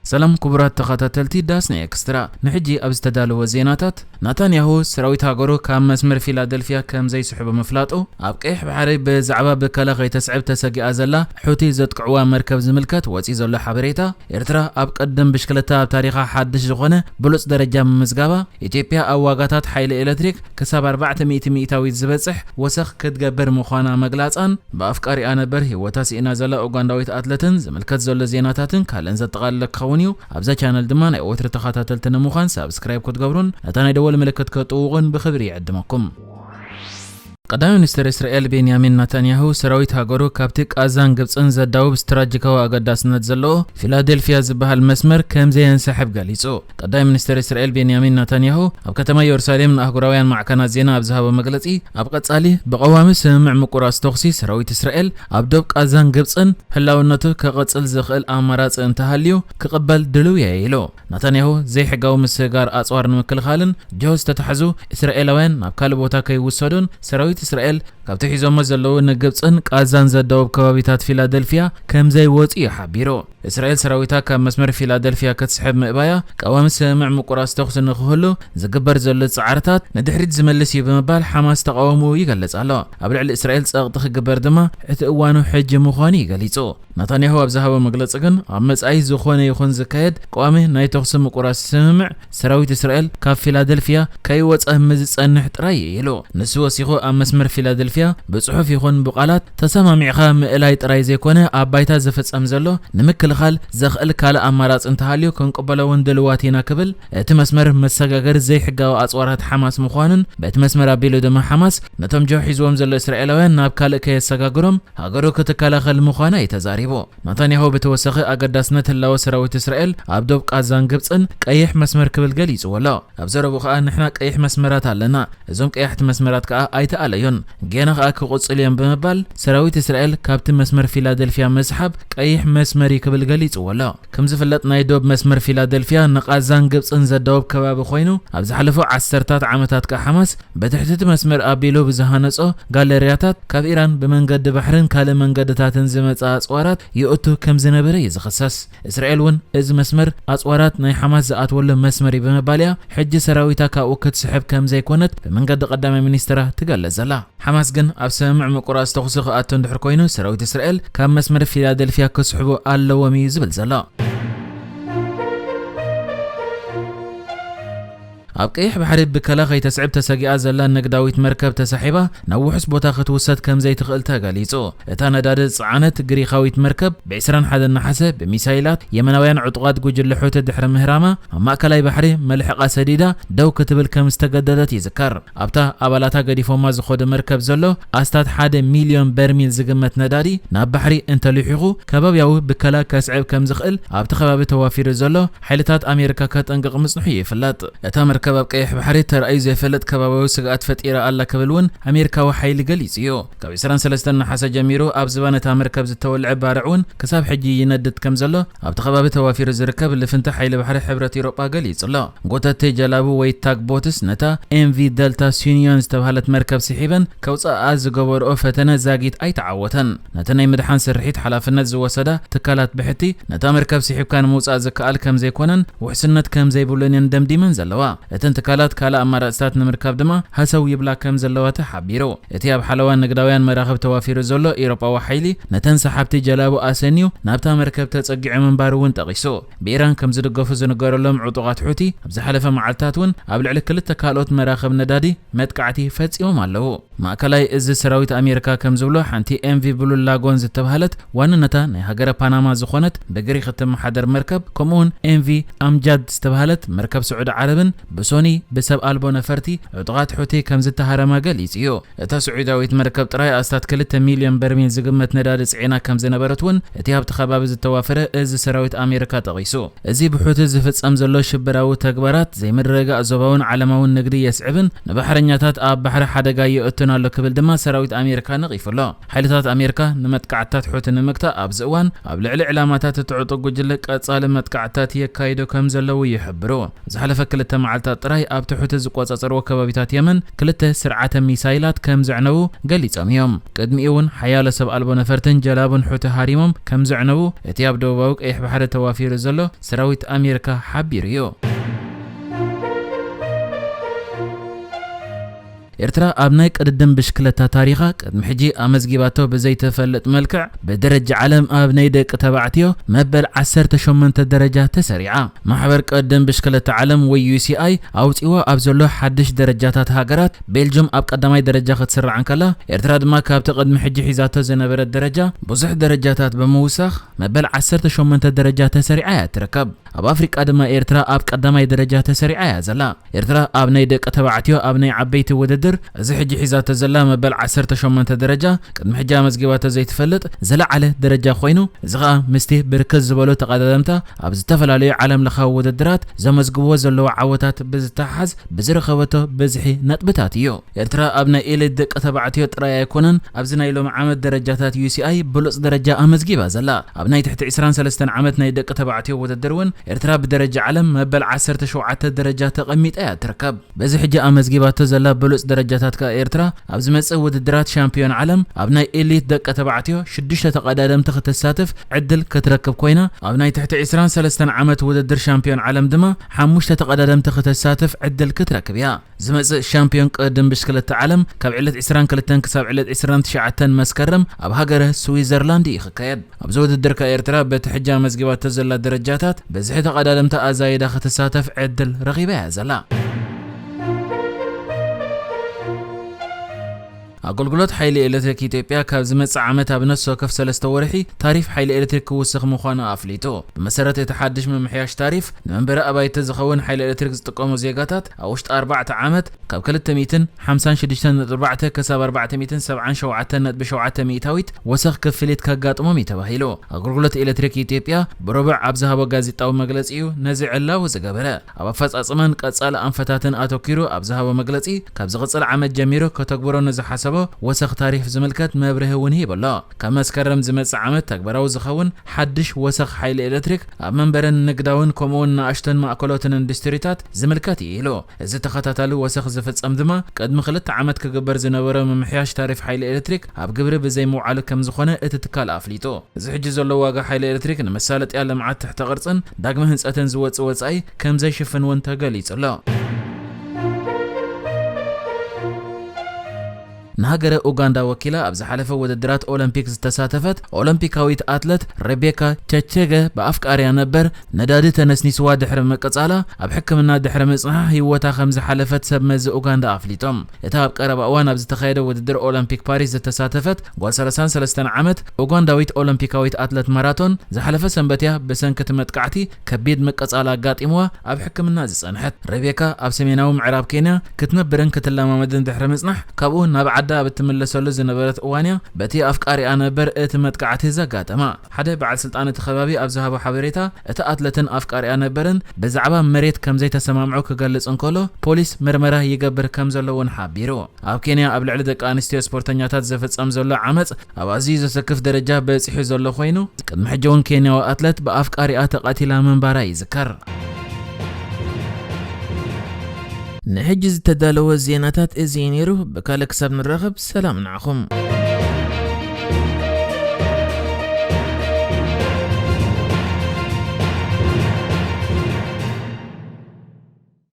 ሰላም ክቡራት ተኸታተልቲ ዳስና ኤክስትራ፣ ንሕጂ ኣብ ዝተዳለወ ዜናታት፣ ናታንያሁ ሰራዊት ሃገሩ ካብ መስመር ፊላደልፊያ ከም ዘይስሕቡ ምፍላጡ፣ ኣብ ቀይሕ ባሕሪ ብዛዕባ ብከላ ከይተስዕብ ተሰጊኣ ዘላ ሑቲ ዘጥቅዕዋ መርከብ ዝምልከት ወፂ ዘሎ ሓበሬታ፣ ኤርትራ ኣብ ቅድም ብሽክለታ ኣብ ታሪኻ ሓድሽ ዝኾነ ብሉፅ ደረጃ ምምዝጋባ፣ ኢትዮጵያ ኣብ ዋጋታት ሓይሊ ኤሌክትሪክ ክሳብ ኣርባዕተ ሚእቲ ሚእታዊት ዝበጽሕ ወሰኽ ክትገብር ምዃና መግላጻን፣ ብኣፍቃሪኣ ነበር ህይወታ ስኢና ዘላ ኡጋንዳዊት ኣትለትን ዝምልከት ዘሎ ዜናታትን ካልእን ዘጠቓልል ክኸውን እዩ። ኣብዛ ቻነል ድማ ናይ ወትሪ ተኸታተልቲ ንምዃን ሳብስክራይብ ክትገብሩን ነታ ናይ ደወል ምልክት ክትጥውቑን ብኽብሪ ይዕድመኩም። ቀዳማይ ሚኒስትር እስራኤል ቤንያሚን ናታንያሁ፣ ሰራዊት ሃገሩ ካብቲ ቃዛን ግብጽን ዘዳውብ ስትራቴጂካዊ ኣገዳስነት ዘለዎ ፊላደልፊያ ዝበሃል መስመር ከም ዘየንሰሕብ ገሊጹ። ቀዳማይ ሚኒስትር እስራኤል ቤንያሚን ናታንያሁ፣ ኣብ ከተማ ኢየሩሳሌም ንኣህጉራውያን ማዕከናት ዜና ኣብ ዝሃቦ መግለጺ፣ ኣብ ቀጻሊ ብቐዋሚ ስምምዕ ምቁራጽ ተኹሲ ሰራዊት እስራኤል ኣብ ዶብ ቃዛን ግብጽን ህላውነቱ ከቐጽል ዝኽእል ኣማራጺ እንተሃልዩ ክቕበል ድልው እየ ኢሉ። ናታንያሁ፣ ዘይሕጋዊ ምስግጋር ኣጽዋር ንምክልኻልን ጅሆ ዝተታሕዙ እስራኤላውያን ናብ ካልእ ቦታ ከይውሰዱን ሰራዊት እስራኤል ካብቲ ሒዞሞ ዘለዉ ንግብጽን ቃዛን ዘዳውብ ከባቢታት ፊላደልፊያ ከም ዘይወጹ እዩ ሓቢሩ። እስራኤል ሰራዊታ ካብ መስመር ፊላደልፊያ ክትስሕብ ምእባያ ቀዋሚ ስምምዕ ምቁራጽ ተኹሲ ንኽህሉ ዝግበር ዘሎ ጻዕርታት ንድሕሪት ዝመልስ እዩ ብምባል ሓማስ ተቓውሞኡ ይገልጽ ኣሎ። ኣብ ልዕሊ እስራኤል ጸቕጢ ክግበር ድማ እቲ እዋኑ ሕጂ ምዃኑ እዩ ገሊጹ። ናታንያሁ ኣብ ዝሃቦ መግለጺ ግን፣ ኣብ መጻኢ ዝኾነ ይኹን ዝካየድ ቀዋሚ ናይ ተኹሲ ምቁራጽ ስምምዕ ሰራዊት እስራኤል ካብ ፊላደልፊያ ከይወጸ ምዝጸንሕ ጥራይ እዩ ኢሉ። ንሱ ወሲኹ፣ ኣብ መስመር ፊላደልፊያ ብጽሑፍ ይኹን ብቓላት ተሰማሚዕኻ ምእላይ ጥራይ ዘይኮነ፣ ኣብ ባይታ ዝፍጸም ዘሎ ንምክልኻል ዘኽእል ካልእ ኣማራጺ እንተሃልዩ ክንቅበሎ እውን ድልዋት ኢና ክብል፣ እቲ መስመር መሰጋገሪ ዘይሕጋዊ ኣጽዋራት ሓማስ ምዃኑን፣ በቲ መስመር ኣቢሉ ድማ ሓማስ ነቶም ጅሆ ሒዝዎም ዘሎ እስራኤላውያን ናብ ካልእ ከየሰጋግሮም ሃገሩ ክትከላኸል ምዃና እዩ ተዛሪቡ። ናታንያሁ ብተወሳኺ፣ ኣገዳስነት ህላወ ሰራዊት እስራኤል ኣብ ዶብ ቃዛን ግብጽን ቀይሕ መስመር ክብል ገሊጽዎ ኣሎ። ኣብ ዘረብኡ ከኣ፣ "ንሕና ቀይሕ መስመራት ኣለና፣ እዞም ቀያሕቲ መስመራት ከኣ ኣይተኣለዩን፣ ጌና ከኣ ክቕጽሉ እዮም" ብምባል፣ ሰራዊት እስራኤል ካብቲ መስመር ፊላደልፊያ ምስሓብ ቀይሕ መስመር እዩ ክብል ገሊጽዎ ኣሎ። ከም ዝፍለጥ፣ ናይ ዶብ መስመር ፊላደልፊያ ንቓዛን ግብጽን ዘዳውብ ከባቢ ኮይኑ፣ ኣብ ዝሓለፉ ዓሰርታት ዓመታት ከኣ ሓማስ በትሕቲ እቲ መስመር ኣቢሉ ብዝሃነጾ ጋለርያታት ካብ ኢራን ብመንገዲ ባሕርን ካልእ መንገድታትን ዝመጽኣ ኣጽዋራት ይእቱ ከም ዝነበረ እዩ ዝኽሰስ። እስራኤል እውን እዚ መስመር ኣጽዋራት ናይ ሓማስ ዝኣትወሉ መስመር እዩ ብምባል እያ ሕጂ ሰራዊታ ካብኡ ክትስሕብ ከም ዘይኮነት ብመንገዲ ቀዳማይ ሚኒስትራ ትገልጽ ዘላ። ሓማስ ግን ኣብ ስምምዕ ምቁራጽ ተኹሲ ክኣቱ እንድሕር ኮይኑ፣ ሰራዊት እስራኤል ካብ መስመር ፊላደልፊያ ክስሕቡ ኣለዎም እዩ ዝብል ዘሎ። ኣብ ቀይሕ ባሕሪ ብከላ ከይተስዕብ ተሰጊኣ ዘላ ንግዳዊት መርከብ ተሳሒባ ናብ ውሑስ ቦታ ክትውሰድ ከም ዘይትኽእል ተገሊጹ። እታ ነዳዲ ዝጸዓነት ግሪኻዊት መርከብ ብ ዕስራን ሓደን ነሓሰ ብሚሳይላት የመናውያን ዕጡቓት ጉጅለ ሑቲ ድሕሪ ምህራማ፣ ኣብ ማእከላይ ባሕሪ መልሕቓ ሰዲዳ ደው ክትብል ከም ዝተገደደት ይዝከር። ኣብታ ኣባላታ ገዲፎማ ዝኸዱ መርከብ ዘሎ ኣስታት ሓደ ሚልዮን በርሚል ዝግመት ነዳዲ ናብ ባሕሪ እንተልሒኹ፣ ከባብያዊ ብከላ ከስዕብ ከም ዝኽእል ኣብቲ ከባቢ ተዋፊሩ ዘሎ ሓይልታት ኣሜሪካ ከጠንቅቕ ምጽንሑ ይፍለጥ። እታ መርከብ ኣብ ቀይሕ ባሕሪ ተራእዩ ዘይፈልጥ ከባብያዊ ስግኣት ፈጢራ ኣላ ክብል እውን ኣሜሪካዊ ሓይሊ ገሊጹ እዩ። ካብ ዕስራን ሰለስተን ነሓሰ ጀሚሩ ኣብ ዝባን እታ መርከብ ዝተወልዐ ባርዕ እውን ክሳብ ሕጂ ይነድድ ከም ዘሎ ኣብቲ ከባቢ ተዋፊሩ ዝርከብ ልፍንቲ ሓይሊ ባሕሪ ሕብረት ኤውሮጳ ገሊጹ ኣሎ። ጎተቲ ጀላቡ ወይ ታግ ቦትስ ነታ ኤምቪ ደልታ ዩኒዮን ዝተባህለት መርከብ ስሒበን ከውጽኣኣ ዝገበርኦ ፈተነ ዛጊት ኣይተዓወተን። ነቲ ናይ ምድሓን ስርሒት ሓላፍነት ዝወሰዳ ትካላት ብሕቲ፣ ነታ መርከብ ስሒብካ ንምውጻእ ዝከኣል ከም ዘይኮነን ውሕስነት ከም ዘይብሉን እየን ደምዲመን ዘለዋ። እተን ትካላት ካልእ ኣማራጽታት ንምርካብ ድማ ሃሰው ይብላ ከም ዘለዋ ተሓቢሩ። እቲ ኣብ ሓለዋ ንግዳውያን መራኽብ ተዋፊሩ ዘሎ ኤውሮጳዊ ሓይሊ፣ ነተን ሰሓብቲ ጀላቡ ኣሰንዩ ናብታ መርከብ ተጸጊዑ ምንባሩ እውን ጠቒሱ። ብኢራን ከም ዝድገፉ ዝንገረሎም ዕጡቓት ሑቲ፣ ኣብ ዝሓለፈ መዓልታት እውን ኣብ ልዕሊ ክልተ ካልኦት መራኽብ ነዳዲ መጥቃዕቲ ፈጺሞም ኣለዉ። ማእከላይ እዚ ሰራዊት ኣሜሪካ ከም ዝብሎ፣ ሓንቲ ኤምቪ ብሉ ላጎን ዝተባህለት፣ ዋንነታ ናይ ሃገረ ፓናማ ዝኾነት፣ ብግሪኽ እትመሓደር መርከብ፣ ከምኡውን ኤምቪ ኣምጃድ ዝተባህለት መርከብ ስዑዲ ዓረብን ብሶኒ ብሰብ ኣልቦ ነፈርቲ ዕጡቓት ሑቲ ከም ዝተሃረማ ገሊጹ እዩ። እታ ስዑዳዊት መርከብ ጥራይ ኣስታት ክልተ ሚልዮን በርሚል ዝግመት ነዳዲ ጽዒና ከም ዝነበረት እውን እቲ ኣብቲ ከባቢ ዝተዋፈረ እዚ ሰራዊት ኣሜሪካ ጠቒሱ። እዚ ብሑቲ ዝፍጸም ዘሎ ሽበራዊ ተግባራት ዘይምርግጋእ ዞባውን ዓለማውን ንግዲ የስዕብን ንባሕረኛታት ኣብ ባሕሪ ሓደጋ የእቱን ኣሎ ክብል ድማ ሰራዊት ኣሜሪካ ነቒፉ ኣሎ። ሓይልታት ኣሜሪካ ንመጥቃዕትታት ሑቲ ንምግታእ ኣብዚ እዋን ኣብ ልዕሊ ዕላማታት እቲ ዕጡቕ ጉጅለ ቀጻሊ መጥቃዕትታት የካይዱ ከም ዘለዉ ይሕብሩ። ዝሓለፈ ክልተ መዓልታት ጥራይ ኣብ ትሑት ዝቆጻጸርዎ ከባቢታት የመን ክልተ ስርዓተ ሚሳይላት ከም ዘዕነቡ ገሊጾም እዮም። ቅድሚኡ እውን ሓያሎ ሰብ ኣልቦ ነፈርትን ጀላቡን ሑቲ ሃሪሞም ከም ዘዕነቡ እቲ ኣብ ደቡባዊ ቀይሕ ባሕሪ ተዋፊሩ ዘሎ ሰራዊት ኣሜሪካ ሓቢሩ እዩ። ኤርትራ ኣብ ናይ ቅድድም ብሽክለታ ታሪኻ ቅድሚ ሕጂ ኣመዝጊባቶ ብዘይተፈልጥ መልክዕ ብደረጃ ዓለም ኣብ ናይ ደቂ ተባዕትዮ መበል ዓሰርተ ሸሞንተ ደረጃ ተሰሪዓ። ማሕበር ቅድድም ብሽክለታ ዓለም ወይ ዩሲኣይ ኣውጺዎ ኣብ ዘሎ ሓድሽ ደረጃታት ሃገራት ቤልጅም ኣብ ቀዳማይ ደረጃ ክትስራዕ እንከላ ኤርትራ ድማ ካብቲ ቅድሚ ሕጂ ሒዛቶ ዝነበረት ደረጃ ብዙሕ ደረጃታት ብምውሳኽ መበል ዓሰርተ ሸሞንተ ደረጃ ተሰሪዓ እያ ትርከብ። ኣብ ኣፍሪቃ ድማ ኤርትራ ኣብ ቀዳማይ ደረጃ ተሰሪዓ እያ ዘላ። ኤርትራ ኣብ ናይ ደቂ ተባዕትዮ ኣብ ናይ ዓበይቲ ውድድር እዚ ሕጂ ሒዛቶ ዘላ መበል ዓሰርተ ሸሞንተ ደረጃ ቅድሚ ሕጂ ኣመዝጊባቶ ዘይትፈልጥ ዝለዓለ ደረጃ ኮይኑ፣ እዚ ኸኣ ምስቲ ብርክት ዝበሉ ተቐዳደምታ ኣብ ዝተፈላለዩ ዓለም ለኻዊ ውድድራት ዘመዝግብዎ ዘለዉ ዓወታት ብዝተሓሓዝ ብዝረኸበቶ ብዝሒ ነጥብታት እዩ። ኤርትራ ኣብ ናይ ኤሊት ደቂ ተባዕትዮ ጥራይ ኣይኮነን ኣብዚ ናይ ሎሚ ዓመት ደረጃታት ዩሲኣይ ብሉጽ ደረጃ ኣመዝጊባ ዘላ። ኣብ ናይ ትሕቲ ዕስራን ሰለስተን ዓመት ናይ ደቂ ተባዕትዮ ውድድር እውን ኤርትራ ብደረጃ ዓለም መበል ዓሰርተ ሸውዓተ ደረጃ ተቐሚጣ እያ ትርከብ። በዚ ሕጂ ኣመዝጊባቶ ዘላ ብሉጽ ደረጃታት ከኣ ኤርትራ ኣብ ዝመጽእ ውድድራት ሻምፒዮን ዓለም ኣብ ናይ ኤሊት ደቂ ተባዕትዮ ሽዱሽተ ተቐዳደምቲ ክትሳተፍ ዕድል ክትረክብ ኮይና፣ ኣብ ናይ ትሕቲ ዕስራን ሰለስተን ዓመት ውድድር ሻምፒዮን ዓለም ድማ ሓሙሽተ ተቐዳደምቲ ክትሳተፍ ዕድል ክትረክብ እያ። ዝመጽእ ሻምፒዮን ቅድድም ብሽክለታ ዓለም ካብ ዕለት ዕስራን ክልተን ክሳብ ዕለት ዕስራን ትሽዓተን መስከረም ኣብ ሃገረ ስዊዘርላንድ እዩ ክካየድ። ኣብዚ ውድድር ከኣ ኤርትራ በቲ ሕጂ ኣመዝጊባቶ ዘላ ደረጃታት ብዝሒ ተቐዳደምቲ ኣዛይዳ ክትሳተፍ ዕድል ረኺባ እያ ዘላ። ኣገልግሎት ሓይሊ ኤሌክትሪክ ኢትዮጵያ ካብ ዝመጽእ ዓመት ኣብ ነፍሲ ወከፍ ሰለስተ ወርሒ ታሪፍ ሓይሊ ኤሌክትሪክ ክውስኽ ምዃኑ ኣፍሊጡ። ብመሰረት እቲ ሓድሽ ምምሕያሽ ታሪፍ፣ ንመንበሪ ኣባይቲ ዝኸውን ሓይሊ ኤሌክትሪክ ዝጥቀሙ ዜጋታት ኣብ ውሽጢ ኣርባዕተ ዓመት ካብ ክልተ ሚእትን ሓምሳን ሽዱሽተን ነጥቢ ኣርባዕተ ክሳብ ኣርባዕተ ሚእትን ሰብዓን ሸውዓተን ነጥቢ ሸውዓተ ሚእታዊት ወሰኽ ክፍሊት ከጋጥሞም እዩ ተባሂሉ። ኣገልግሎት ኤሌክትሪክ ኢትዮጵያ ብረቡዕ ኣብ ዝሃቦ ጋዜጣዊ መግለጺ እዩ ነዚ ዕላዊ ዝገበረ። ኣብ ኣፈጻጽማን ቀጻሊ ኣንፈታትን ኣተኲሩ ኣብ ዝሃቦ መግለጺ፣ ካብ ዝቕጽል ዓመት ጀሚሩ ከተግብሮ ንዝሓሰቦ ወሰኽ ታሪፍ ዝምልከት መብርሂ እውን ሂቡ ኣሎ። ካብ መስከረም ዝመጽእ ዓመት ተግባራዊ ዝኸውን ሓድሽ ወሰኽ ሓይሊ ኤሌክትሪክ ኣብ መንበርን ንግዳውን ከምኡውን ንኣሽቶን ማእከሎትን ኢንዱስትሪታት ዝምልከት እዩ ኢሉ። እዚ ተኸታታሊ ወሰኽ ዝፍጸም ድማ ቅድሚ ክልተ ዓመት ክግበር ዝነበረ ምምሕያሽ ታሪፍ ሓይሊ ኤሌክትሪክ ኣብ ግብሪ ብዘይምውዓሉ ከም ዝኾነ እቲ ትካል ኣፍሊጡ። እዚ ሕጂ ዘሎ ዋጋ ሓይሊ ኤሌክትሪክ ንመሳለጥያ ልምዓት ትሕተ ቅርጽን ዳግመ ህንጸትን ዝወጽእ ወጻኢ ከም ዘይሽፍን እውን ተገሊጹ ኣሎ። ንሃገረ ኡጋንዳ ወኪላ ኣብ ዝሓለፈ ውድድራት ኦሎምፒክ ዝተሳተፈት ኦሎምፒካዊት ኣትለት ሬቤካ ቸቸገ ብኣፍቃሪያ ነበር ነዳዲ ተነስኒስዋ ድሕሪ ምቅጻላ ኣብ ሕክምና ድሕሪ ምጽናሕ ህይወታ ከም ዝሓለፈት ሰብ መዚ ኡጋንዳ ኣፍሊጦም። እታ ኣብ ቀረባ እዋን ኣብ ዝተኻየደ ውድድር ኦሎምፒክ ፓሪስ ዝተሳተፈት ጓል ሰላሳን ሰለስተን ዓመት ኡጋንዳዊት ኦሎምፒካዊት ኣትለት ማራቶን ዝሓለፈ ሰንበት እያ ብሰንኪ እቲ መጥቃዕቲ ከቢድ ምቅጻል ኣጋጢምዋ ኣብ ሕክምና ዝጸንሐት። ሬቤካ ኣብ ሰሜናዊ ምዕራብ ኬንያ ክትነብርን ክትለማመድን ድሕሪ ምጽናሕ ካብኡ ናብ ዓዳ ኣብ እትምለሰሉ ዝነበረት እዋን እያ በቲ ኣፍቃሪኣ ነበር እቲ መጥቃዕቲ ዘጋጠማ። ሓደ በዓል ስልጣን እቲ ከባቢ ኣብ ዝሃቦ ሓበሬታ፣ እቲ ኣትለትን ኣፍቃሪኣ ነበርን ብዛዕባ መሬት ከም ዘይተሰማምዑ ክገልጽ እንከሎ፣ ፖሊስ ምርመራ ይገብር ከም ዘሎ እውን ሓቢሩ። ኣብ ኬንያ ኣብ ልዕሊ ደቂ ኣንስትዮ ስፖርተኛታት ዝፍጸም ዘሎ ዓመጽ ኣብ ኣዝዩ ዘሰክፍ ደረጃ በጺሑ ዘሎ ኮይኑ፣ ቅድሚ ሕጂ እውን ኬንያዊ ኣትለት ብኣፍቃሪኣ ተቐቲላ ምንባራ ይዝከር። ንሕጂ ዝተዳለወ ዜናታት እዚ እዩ ነይሩ። ብካልእ ክሳብ ንራኸብ ሰላም ንዓኹም።